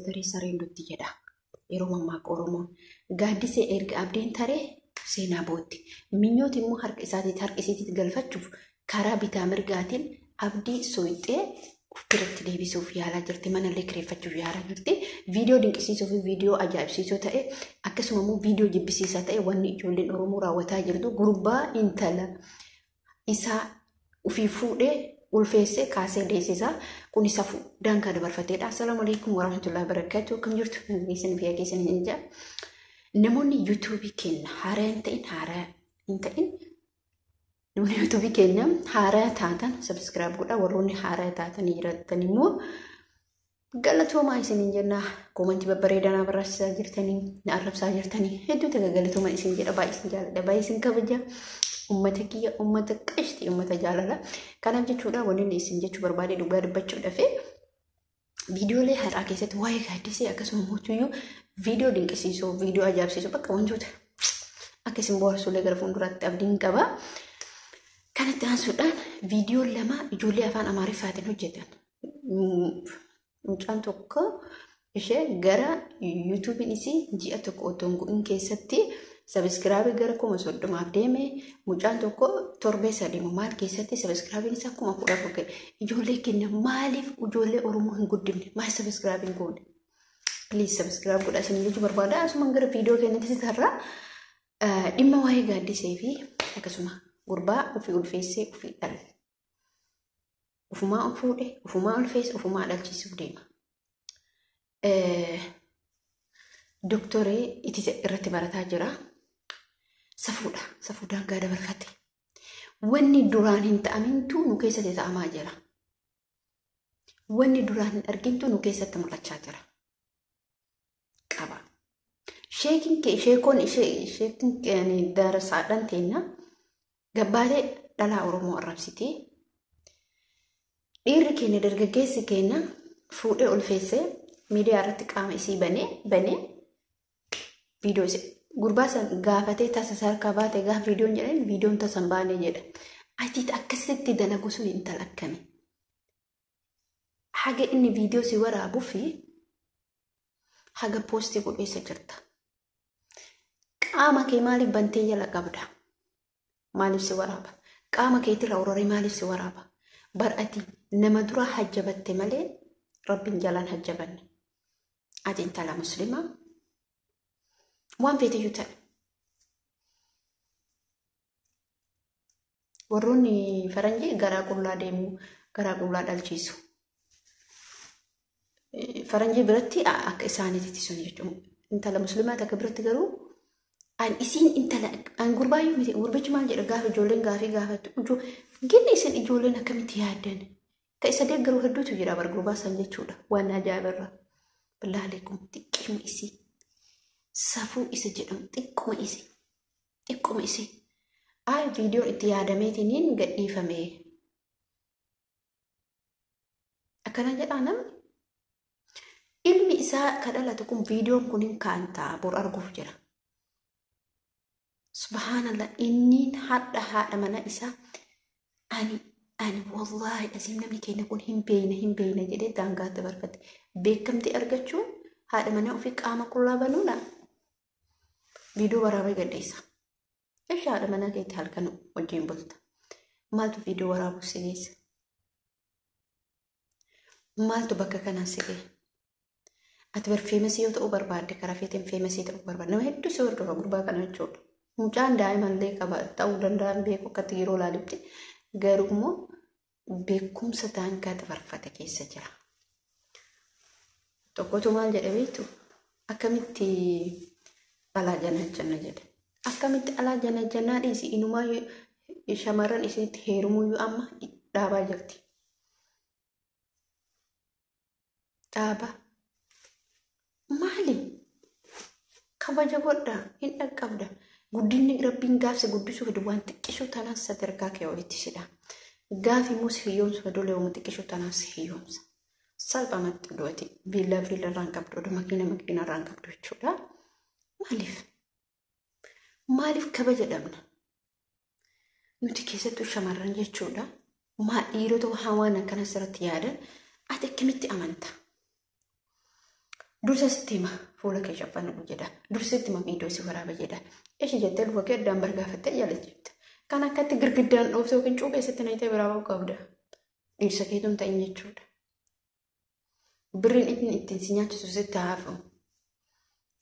Taree sareen dutti jedha. Yeroo mammaaka Oromoon. Gaaddisee erga abdiin taree seenaa bootti. Minyooti immoo harka isaatiitti harka isiititti galfachuuf karaa bitaa mirgaatiin abdii soyxee of biratti deebisuuf yaalaa jirti. Manallee kireeffachuuf yaalaa jirti. Viidiyoo dinqisiisoo fi viidiyoo ajaa'ibsiisoo ta'e akkasuma immoo viidiyoo jibbisiisaa ta'e wanni ijoolleen Oromoo raawwataa jirtu gurbaa intala isaa ofii fuudhee ulfeessee kaasee deessisaa kun isa daangaa dabarfateedha. Assalaamu alaikum warahmatullahi wabarakatuh. Akkam jirtu? Isin biyya keessan hin jira. Namoonni yuutuubii keenya haaraa hin ta'in haaraa hin ta'in namoonni yuutuubii keenya haaraa taatan subscribe godhaa. Warroonni haaraa taatan jiraatan immoo galatoomaa isiniin jenna. Koomantii babbareedaa na barreessaa jirtanii, na arrabsaa jirtanii hedduu takka galatoomaa isin jedha. Baay'ee isin jaalladha, baay'ee isin kabaja. Uummata kiyya, uummata qashti, uummata jaalala. Kanaaf jechuudha wanni inni isin jechuu barbaade dhugaa dubbachuudhaaf viidiyoolee har'aa keessatti waa'ee gaaddisee akkasuma mootuyyuu viidiyoo dinqisiisoo, viidiyoo ajaa'ibsiisoo bakka wantoota akka isin bohaarsullee gara fuulduraatti abdiin qaba. Kanatti aansuudhaan viidiyoo lama ijoollee afaan Amaariffaatiin hojjetan. Mucaan tokko ishee gara yuutuubiin isii ji'a tokko otoo hin gu'in keessatti sabiskiraabii gara 30,000 deeme. Mucaan tokko torbee 3 maal keessatti sabiskiraabiin isaa 14,000 ga'e. Ijoollee keenya maaliif ijoollee Oromoo hin guddifne? Maal sabiskiraabii hin goone? Please sabiskiraab godhaa isin jechuu barbaada. Asuma gara viidiyoo keenyatti tarraa dhimma waa'ee gaaddisee fi akkasuma gurbaa ofii ulfeessee ofii dhale. Ofumaa fuudhe, ofumaa ulfeesse, ofumaa dhalchisuuf deema. Doktoree itti irratti barataa jira. Safuudha. Safuu daangaa dabarfate. Wanni duraan hin ta'amintu nu keessatti ta'amaa jira. Wanni duraan hin argintu nu keessatti mul'achaa jira. Qaba. Sheekin kee sheekoon sheekin darasaadhaan teenna gabbaatee dhalaa Oromoo arrabsitee dhiirri keenya dargaggeessi keenya fuudhee ulfeessee miidiyaa irratti qaama isii banee banee viidiyoo isii gurbaa san gaafatee tasa sarkaa baate gaafa viidiyoon jedhan viidiyoon tasa hin baane jedha. Ati akkasitti dalagu sun intala akkami? Haga inni viidiyoo si waraabuu fi haga poostii godheessa jirta. Qaama kee maaliif bantee jala qabda? Maaliif si waraaba? Qaama keetirraa uraree maaliif si waraaba? Bar ati nama dura hajjabatte malee rabbiin jalaan hajjabanne. Ati intala muslimaa waan feeteyyuu ta'e. Warroonni faranjii garaa qullaa deemu, garaa qullaa dhalchiisu. Faranjii biratti akka isaaniitti sun jechuudha. Intala muslimaa takka biratti garuu an isiin intala an gurbaayyuu miti gurbichi maal jedha gaafa ijoolleen gaafii gaafattu ginni isin ijoolleen akkamitti yaaddan ka isa deeggaru hedduutu jira bar gurbaa san jechuudha waan ajaa'ibirra. Billaahi aleekum xiqqima isii safuu isa jedhamu xiqquma isii xiqquma isii ay viidiyoon itti yaadameetiniin gadhiifame akkana jedhaa namni. Ilmi isaa ka dhalatu kun viidiyoon kun hin kaan ta'a bor arguuf jira. Subhaanallah inni hadha haadha mana isaa ani ani wallaahi asiin namni keenya kun hin beeyna hin beeyna jedhee daangaatti barfate. Beekamtii argachuun haadha mana ofii qaama qullaa banuudha. Viidiyoo waraabee gadhiisa. Ishee haadha mana keetti halkan wajjin bulta. Maaltu viidiyoo waraabuuf si geessa? Maaltu bakka kanaan si ga'e? Ati bar feemasii yoo ta'uu barbaadde karaa feeteen feemasii ta'uu barbaadde nama hedduu si hordofa gurbaa kana jechuudha. Mucaan daa'imallee qaba ta'uu danda'an beeku akkatti yeroo ilaalitti garuu immoo beekumsa daangaa dabarfate keessa jira. Tokkotu maal jedhe beektu? Akkamitti alaa janajjanna jedhe. Akkamitti alaa janajjannaa dhiisi inumaa shamarran isinitti heerumuyyuu amma dhaabaa jirti. Dhaaba. Maali? Kabaja godhaa hin dhaqqabda. Guddinni rabbiin gaafsi guddisuu fidu waan xiqqishuu tanaan sadarkaa kee olitti sidha. Gaafi immoo si hiyyoomsu fidu leewuma xiqqishuu tanaan si hiyyoomsa. Salphumatti du'ati viillaa viilla irraan qabdu oduu makiina makiina irraan qabdu jechuudha. Maaliif? Maaliif kabaja dhabna? Nuti keessattuu shamarran jechuudha. Maa dhiirota waan akkana sirratti yaadan ati akkamitti amanta? Dursa sitti hima fuula kee shaffanadhu jedha. Dursa sitti hima viidiyoo si waraaba jedha. Ishee jettee luka kee addaan bargaafattee jala jirta. Kan akkatti girgiddaan dhoofte yookiin cuuqee sitti naqxee biraa ba'uu qabda. Dhiirsa keetu hin ta'in jechuudha. Birriin inni ittiin si nyaachisu sitti hafu.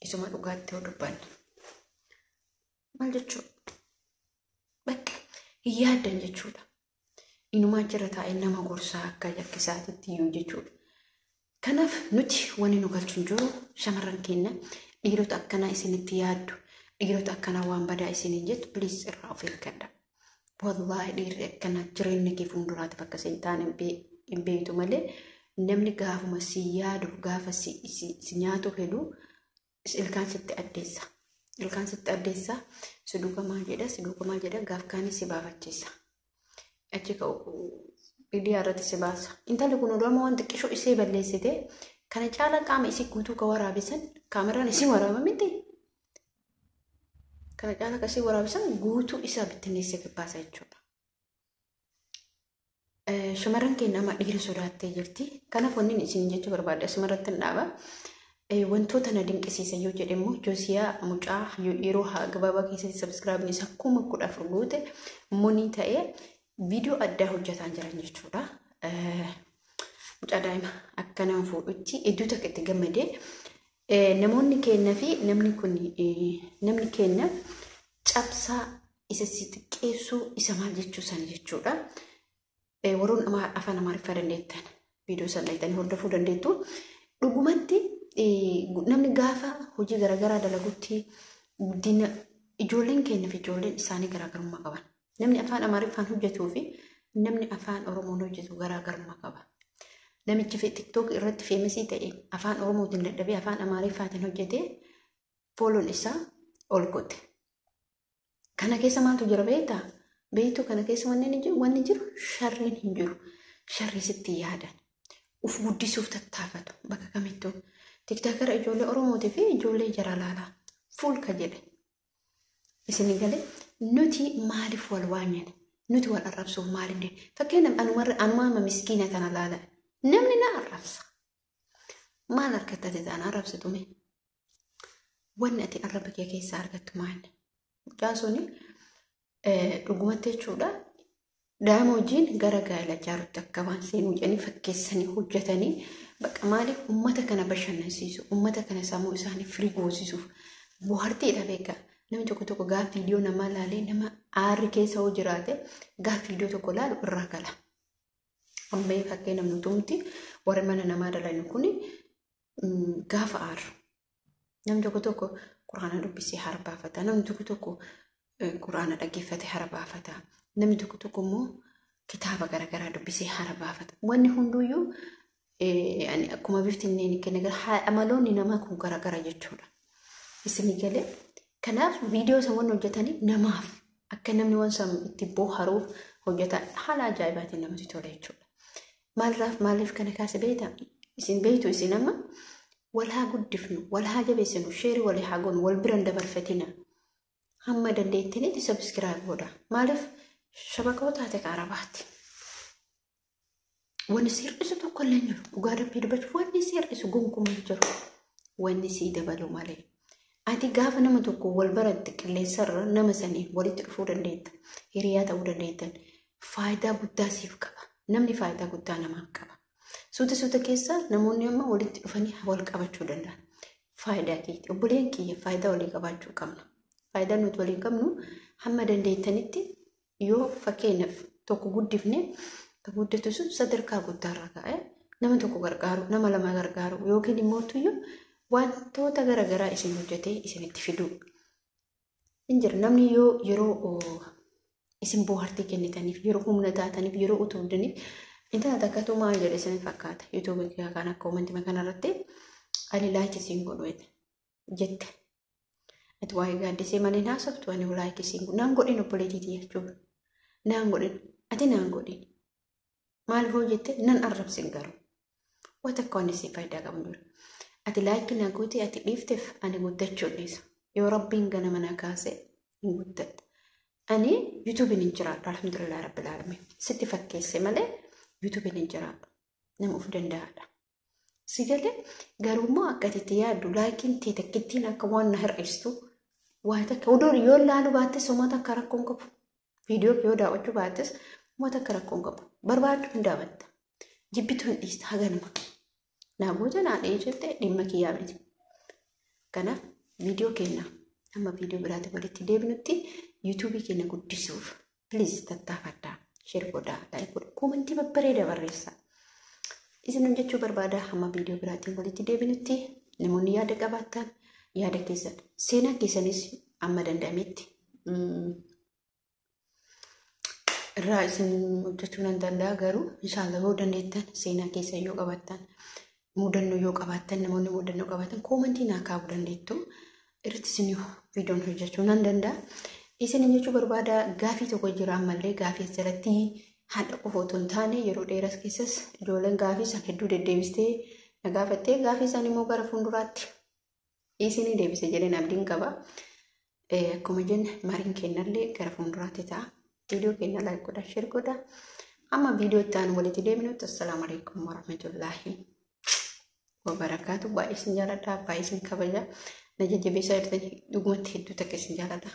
Isuma dhugaatti yoo dubbanne. Maal jechuudha? Bakka hin yaaddan jechuudha. Inumaa jira taa'ee nama gorsaa akka yakkisaatitti iyyuu jechuudha. Kanaaf nuti wanni nu galchu hin jiru shamarran keenya dhiirota akkanaa isinitti yaaddu dhiirota akkanaa waan badaa isiniin jettu please irraa of eeggadha. Wallaahi dhiirri akkanaa jireenya kee fuulduraatti bakka isin taane hin beektu malee namni gaafuma si yaaduuf gaafa si nyaatu fedhu ilkaan sitti addeessa. Ilkaan sitti addeessa si duuka maal jedha si duuka maal jedha gaaf kaanis si baafachiisa. Achi ka'u miidiyaa irratti si baasa. Intalli kun oduu amma waan xiqqishoo isee balleessite kana caalaa qaama isii guutuu ka waraabisan kaameraan isii waraaba miti. Kana caalaa ka isii waraabisan guutuu isaa bittinneessee baasa jechuudha. Shamarran keenya amma dhiira sodaattee jirti. Kanaaf wanni isin jechuu barbaade asumarratti hin dhaaba. Wantoota na dinqisiisan yoo jedhe immoo Joosiyaa mucaa yeroo gabaabaa keessatti sabskiraayibni isaa 14,000 guute monii ta'ee viidiyoo addaa hojjetaa jiran jechuudha. Mucaa daa'ima akka nama fuudhutti iddoo takka itti gammadee namoonni keenya fi namni kun namni keenya cabsaa isa si xiqqeessuu isa maal jechuu sana jechuudha. Warroon afaan Amaariffaa dandeettan viidiyoo sana dhaqxanii hordofuu dandeettu. Dhugumatti namni gaafa hojii garaagaraa dalagutti guddina ijoolleen keenya fi ijoolleen isaanii garaagarummaa qaban. Namni afaan Amaariffaan hojjetuu fi namni afaan Oromoon hojjetu garaagarummaa qaba. Namichi TikTok irratti feemasii ta'e afaan Oromootiin dadhabee afaan Amaariffaatiin hojjetee fooloon isaa ol kote. Kana keessa maaltu jira beektaa? Beektuu kana keessa wanni jiru sharriin hin jiru. Sharrii sitti yaadan. Uf guddisuuf tattaafatu bakka kamittuu. TikTokara ijoollee Oromootii fi ijoollee jara laalaa. Fuulka jedhe. Isin galee nuti maaliif wal waanyane? Nuti wal arrabsuuf maaliif deemne? Fakkeenyaaf anumaa miskiina kana laala. Namni na arrabsa. Maal argatta ati ta'an arrabsitu mee? Wanni ati arraba kee keessaa argattu maali? Mucaan suni dhugumatti jechuudha. Daa'ima wajjin gara gaa'ela ijaaruutti akka waan seenuu jedhanii fakkeessanii hojjetanii bakka maaliif uummata kana bashannansiisu uummata kana sammuu isaanii firii goosisuuf bohaartiidha beekaa. Namni tokko tokko gaafa viidiyoo namaa laalee nama aarri keessa hoo jiraate gaafa viidiyoo tokko laalu irraa gala. Amma fakkee namni tumti warri mana namaa dalanu kun gaafa aaru. Namni tokko tokko quraana dubbisee hara baafata. Namni tokko tokko quraana dhaggeeffatee hara baafata. Namni tokko tokko immoo kitaaba garaagaraa dubbisee hara baafata. Wanni hunduyyuu akkuma bifti inni kenna amaloonni namaa kun garaagara jechuudha. Isin galee kanaaf viidiyoo isa wanni hojjetanii namaaf akka namni waan san itti bohaaruuf hojjetan haala ajaa'ibaatiin namatti tola jechuudha. Maaliraaf maaliif kana kaase beektaa? Isin beektu isin amma wal haa guddifnu, wal haa jabeessinu, sheerii walii haa goonu, wal biran dabarfatina. Hamma dandeettanitti sabiskiraayib godha. Maaliif shabakoo taate qaarabaatti. Wanni si hir'isu tokko illee hin jiru. Dhugaa dubbii dubbachuuf wanni si hir'isu gonkumaa hin jiru. Wanni si dabalu malee. Ati gaafa nama tokko wal baratte qilleensarra nama sanii walitti dhufuu dandeetta. Hiriyaa ta'uu dandeettan. Faayidaa guddaa siif qaba. Namni faayidaa guddaa namaaf qaba. Suuta suuta keessa namoonni amma walitti dhufanii wal qabachuu danda'an. Faayidaa keeti. Obboleen kiyya faayidaa walii qabaachuu qabna. Faayidaa nuti walii qabnu hamma dandeettanitti yoo fakkeenyaaf tokko guddifne kan guddatu sun sadarkaa guddaarra ka'ee nama tokko gargaaru, nama lama gargaaru yookiin immoo tuyyuu wantoota garaagaraa isin hojjetee isinitti fiduu. Hin jira namni yoo yeroo isin bohaartii kennitaniif, yeroo humna taataniif, yeroo utubdaniif intala takkatu maal jedhe isin fakkaata. Yuutuubii kan akka uumantima kanarratti ani laayikii siin godhu jette. Ati waa'ee gaaddisee malee hin haasoftu ani laayikii siin godhu. Naan godhin obboleettiitii jechuudha. Naan godhin ati naan godhin. Maaliif hoo jette nan arrabsin garuu. Waan takka wanni si faayidaa qabu jiru. Ati laayikii na goote ati dhiifteef ani guddachuu dhiisa. Yoo rabbiin ganama na kaase hin guddadha. Ani yuutuubiin hin jiraadhu alhamdulillah rabbil aalamiin. Sitti fakkeesse malee yuutuubiin hin jiraadhu. Nama of danda'aadha. Si galee garuu immoo akka itti yaaddu laakiin tee takkittiin akka waan na hir'istu waa takka odoo yoo laalu baattes homaa takka rakkoon qabu. Viidiyoo yoo daawwachuu baattes homaa takka rakkoon qabu. Barbaaddu hin daawwatta. Jibbitu hin dhiista haganuma. Naa booda naa dhiyeessite dhimma kiyyaa miti. Kanaaf viidiyoo keenya amma viidiyoo biraatti walitti deebinutti yuutuubii keenya guddisuuf please tattaafadhaa. Share godhaa, like godhaa, koomentii babbareeda barreessaa. Isin hojjechuu barbaada hamma viidiyoo biraatiin walitti deebinutti namoonni yaada qabaattan yaada keessan seenaa keessanis amma danda'ametti irraa isin hojjechuu nan danda'a garuu inshaallah yoo dandeettan seenaa keessan yoo qabaattan mudannoo yoo qabaattan namoonni mudannoo qabaattan koomentii naa kaa'uu dandeettu irratti isin viidiyoon hojjechuu nan danda'a. Isin jechuu barbaada gaafii tokko jira ammallee gaafii jalatti haadha qofa otoo hin taane yeroo dheeras keessas ijoolleen gaafii san hedduu deddeebistee na gaafattee gaafii san immoo gara fuulduraatti isinii deebise jedheen abdiin qaba. Akkuma jenne mariin kennallee gara fuulduraatti ta'a. Viidiyoo keenya like godhaa, share godhaa. Amma viidiyoo itti aanu walitti deebinutti assalaamu alaikum warahmatullaahi wabarakaatu. Baay'ee isin jaaladha, baay'ee isin kabaja. Na jajjabeessaa jirtan dhugumatti hedduu takka isin jaaladha.